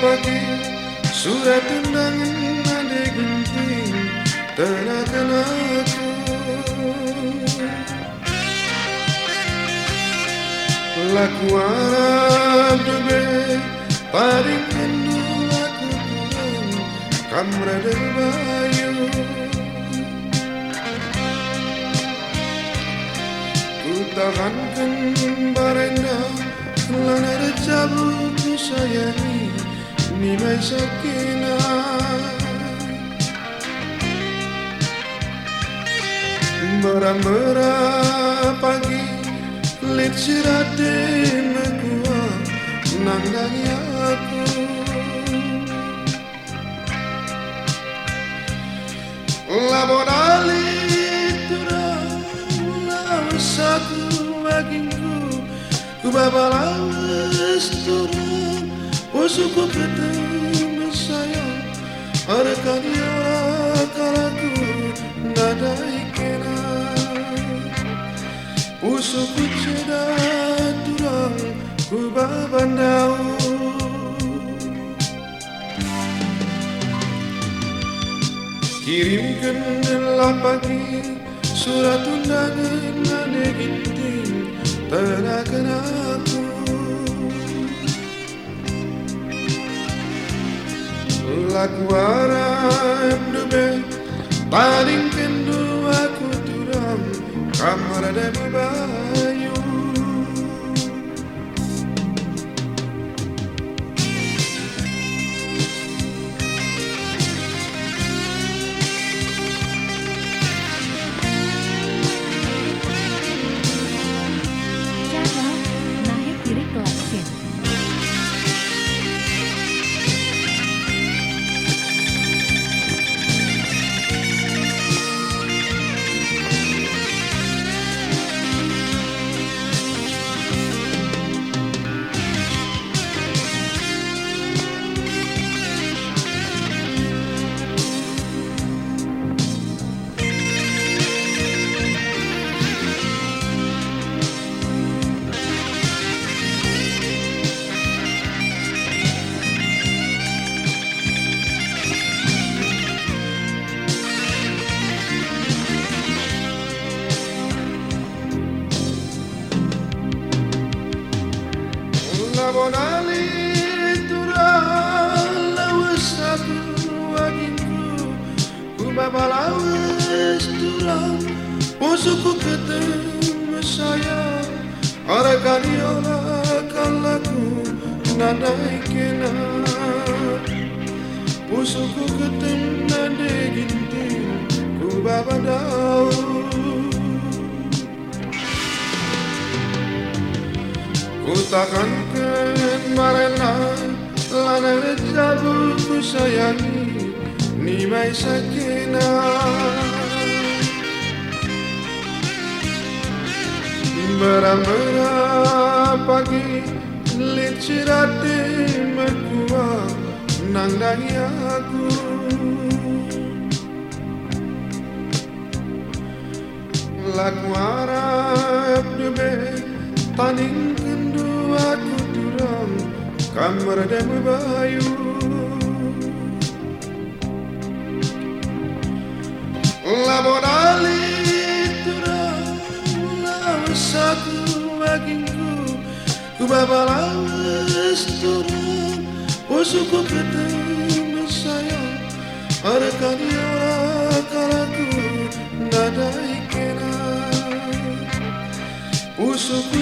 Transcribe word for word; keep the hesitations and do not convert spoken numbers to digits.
Pagi, surat undangen Nande Ginting, tenaken aku. La kuarap dube, padingkenndu aku turang, kam rade bayu. Kutahanken barenda, lanai erjabu kusayangi, nimai sakena. Mera-mera pagi, lit si rate mekuah, nandangi aku. Labo dali turang, lawes aku bagingku, kubaba lawes turang, pusuhku ketem sayang, erkani ola kal aku nadai kena. Pusuhku ceda turang, kubaba ndauh. Kirimkenlah pagi surat undangen Nande Ginting, tenaken aku. La kuarap dube, padingkenndu aku turang, kam rade bayu. Jaga, nahe kirik kelak sin. Labo dali turang, lawes aku bagingku, kubaba lawes turang, pusuhku ketem sayang, erkani ola kal aku nadai kena. Pusuhku ketem Nande Ginting, kubaba ndauh. Kutahanken barenda, lanai erjabu kusayangi, nimai sakena. Mera-mera pagi, lit si rate mekuah, nandangi aku. La kuarap dube, padingkenndu aku turang, kam rade bayu. Labo dali turang, lawes aku bagingku, kubaba lawes turang, pusuhku ketem sayang, erkani ola kal aku nadai kena. Pusuhku